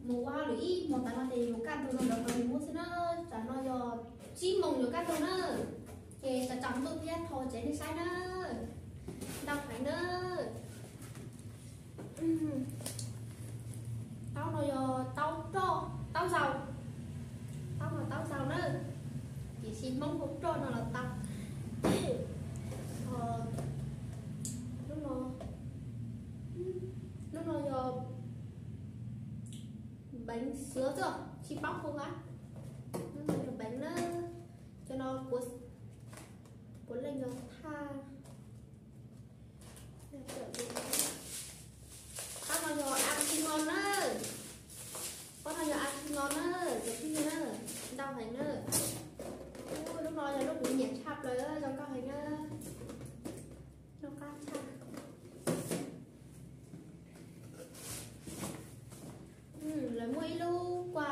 Mus ua hauj lwm ib hmos tas no ces yuav kaj ntug no lawv qhov nws muab xwb na. Tsam no yog tsib moos yuav kaj ntug na. Ces tsam tsam ntuj thiab thaum tsev nej saib na. Ntau heev na. Taub no yog taub roj, taub zaus. Taub no taub zaus na. Tiam sis Hmoob hu roj no los tau. Lub no, lub no yog beev xuav xwb, tsis paub hu a. Lub no yog beev na. Cov no puav leej yog thaj. Pob no yog a tsi no na. Pob no yog a tsi no na, cov phooj ywg na. Ntau heev na. Lub no yog lub kuv nyiam tshaj plaws, zoo nkauj heev na. Noj qab tshaj. Lawv muaj ib lub kua,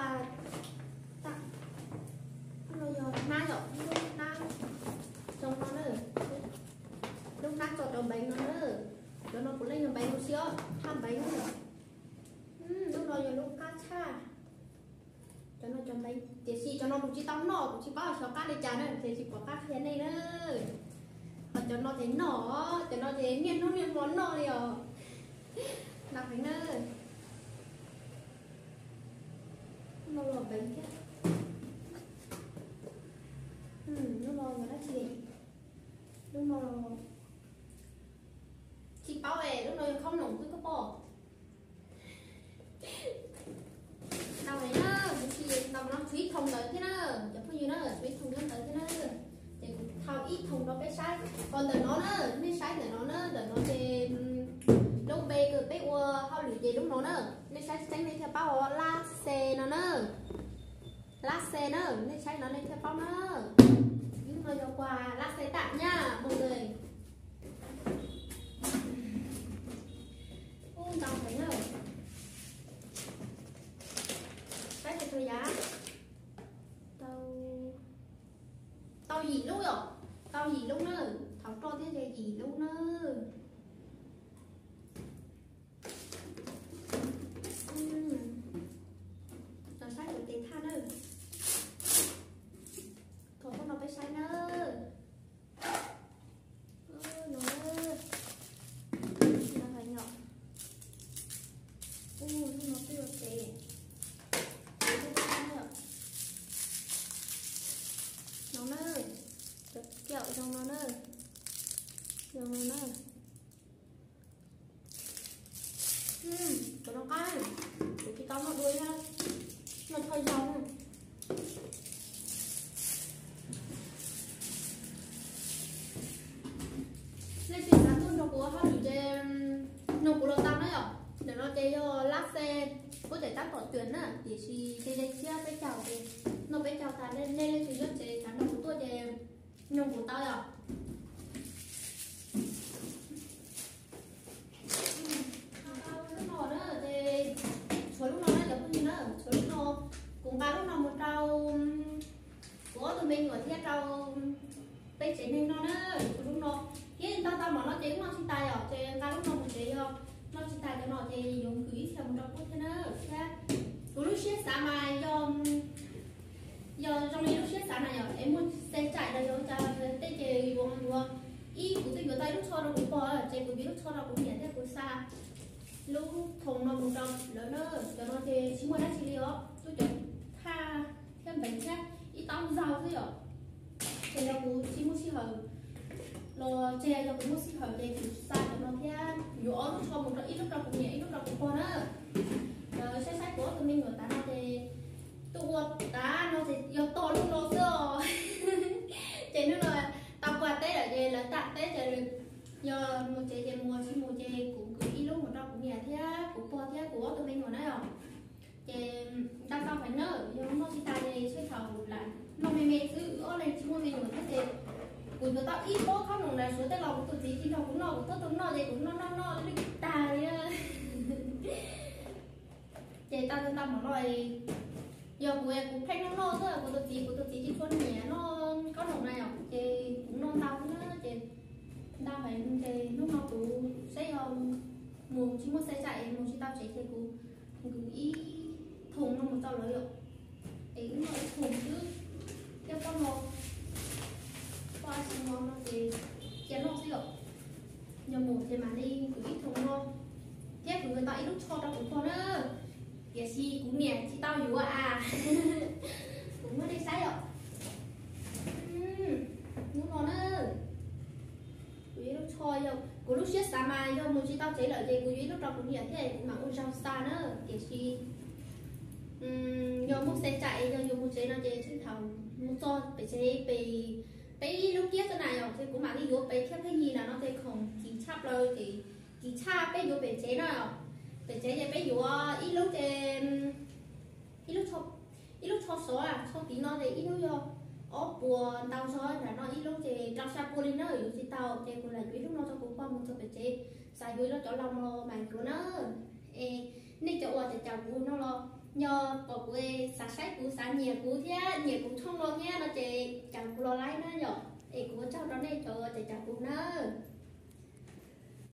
lub no yog hnab yom, ib lub hnab zoo no na. Lub hnab tso rau npeev no na. Cov no puav leej yog npeev huv si os, thaj npeev na. Lub no yog lub qab tshaj. Cov no cov npeev, tiam sis cov no kuv tsis tau noj, kuv tsis paub xyov qab li cas na, ces tsis pom qab qhia nej na. Ho cov no ces noj, cov no ces niaj hnub niaj hmo noj li os. Ntau heev na. Lub no los npeev thiab. Lub no yog dab tsi? Lub no tsis paub es lub no yog khaub noom xwb koj pom. Ntau heev na, kuv tsis tau no tshuav ib thooj ntawd thiab na, cov phooj ywg na, tshuav ib thooj nyob ntawd thiab na. Ces kuv thau ib thooj rau peb saib. Qhov ntawm no na, nej saib ntawm no na, ntawm no ces lub npe uas peb ua hauj lwm ces lub no na, nej saib tseeb nej thiaj paub os, lab xe no na. Lab xe na, nej saib no nej thiaj paub na. Lub no yog quà lab xe tạm nha mọi người. Ub, ntau heev na. Saib tsis tau yav. Tau, tau yim lub yom. Tau yim lub na. Thaum roj thiab ces yim lub na. Los saib kuv tes thaj na. Thaum koj no peb saib na. No, no hais nyom. Ub, lub no twb ua tes. No na, cov kiaum zoo no na. Zoo no na. Cov no qab, kuv tsis tau noj dua thiab, noj txhoj yau. Leej twg xav tuaj nrog kuv ua hauj lwm ces nrog kuv los tau na yom. Ntawm no ces yog lab xe, kuv tseem tab tom cuam na, tiam sis ces ze tshiab peb caug ces noj peb caug tas, nej leej twg nyob tsev xav nrog kuv tuaj ces nrog kuv tau yom. Lub no na, ces tshuav lub no na cov phooj ywg na, tshuav lub no, kuv nqa lub no mus rau kuv ob tug me nyuam thiab rau peb tsev neeg noj na, tshuav lub no. Thiab ntau tau mam no ces noj tsis tas yom, ces nqa lub no mus tsev yog noj tsis tas cov no ces yuav kwv ib txhia mus rau Kub thiab na. Thiab kuv lub siab xav mas yog, yog zoo li lub siab xav na yom, es muaj xe tsaim los yog cas tej ces yuav, yuav, ib kuv twb yuav tau ib lub tsho rau kuv pog, ces kuv yuav lub tsho rau kuv niam thiab kuv xa lub thooj no mus rau lawv na. Cov no ces tsis muaj dab tsi li os, tub cov thaj thiab npeev thiab ib taub zaug xwb yom. Ces yog kuv tsis muaj sij hawm los tseg, yog kuv muaj sij hawm ces kuv xa cov no thiab yuav ob lub tsho mus rau, ib lub rau kuv niam ib lub rau kuv pog na. Saib saib kuv ob tug me nyuam tav no ces tuaj ua tav no ces yog tog lub no xwb os. Ces hnub no tau puag teb lawm ces lawv tam teb ces yog mus tsev ces mus, tsis mus ces kuv kwv ib lub mus rau kuv niam thiab kuv pog thiab kuv ob tug me nyuam na yom. Ces ntau tau heev na, yog noj tsis tas ces seb thaum lam noj me me xwb, wb ob leeg tsis muaj me nyuam thiab ces kuv yuav tau ib pob khaub noom na, suav tej los kuv tus txiv tsis nrog kuv noj, kuv tuaj tus noj ces kuv noj noj noj lwj tag li. Ces tau tau mam no, yog kuv, kuv pheej noj noj xwb, kuv tus txiv, kuv tus txiv tsis tshua nyiam noj khaub noom na yom, ces kuv noj ntau na ces ntau heev ces hnub no kuv saib yog mus tsis muaj xe tsam es mus tsis tau tsev ces kuv kwv ib Khoom no mus tau lawm yom. Es wb noj ib khoom xwb, thiab pob no, pob a si no no ces cia noj xwb yom. Yog mus ces mam li kuv ib khoom no, thiab kuv yuav tau ib lub tsho rau kuv pog na. Tiam sis kuv niam tsis tau yuav a. Kuv muab nej saib yom. Lub no na, kuv yuav ib lub tsho, yog kuv lub siab xav mas yog mus tsis tau tsev lawm ces kuv yuav ib lub rau kuv niam thiab kuv mam ua zog xa na. Tiam sis yog muaj xe tsam es yog yuav mus tsev no ces tseem thaum mus txog pem tsev pem, peb ib lub kiab xwb na yom, ces kuv mam li yuav pem thiab pheej yig na no ces khoom kim tshaj plaws ces kim tshaj peb yuav pem tsev no. Pem tsev ces peb yuav ib lub ces ib lub, ib lub tsho sov, tsho tid no ces ib lub yog ob puas ntau zog, nram no ib lub ces rau xya pua li na, yuav tsis tau ces kuv lam yuav ib lub no rau kuv pog mus txog pem tsev, xav yuav ib lub cov laus no mas yuav na. Es nej cov uas caum kuv no los yog pom kuv xav saib kuv xav nyiam kuv thiab nyiam kuv tshooj no thiab no ces caum kuv los laib na yom. Es kuv ua tsaug rau nej cov uas caum kuv na.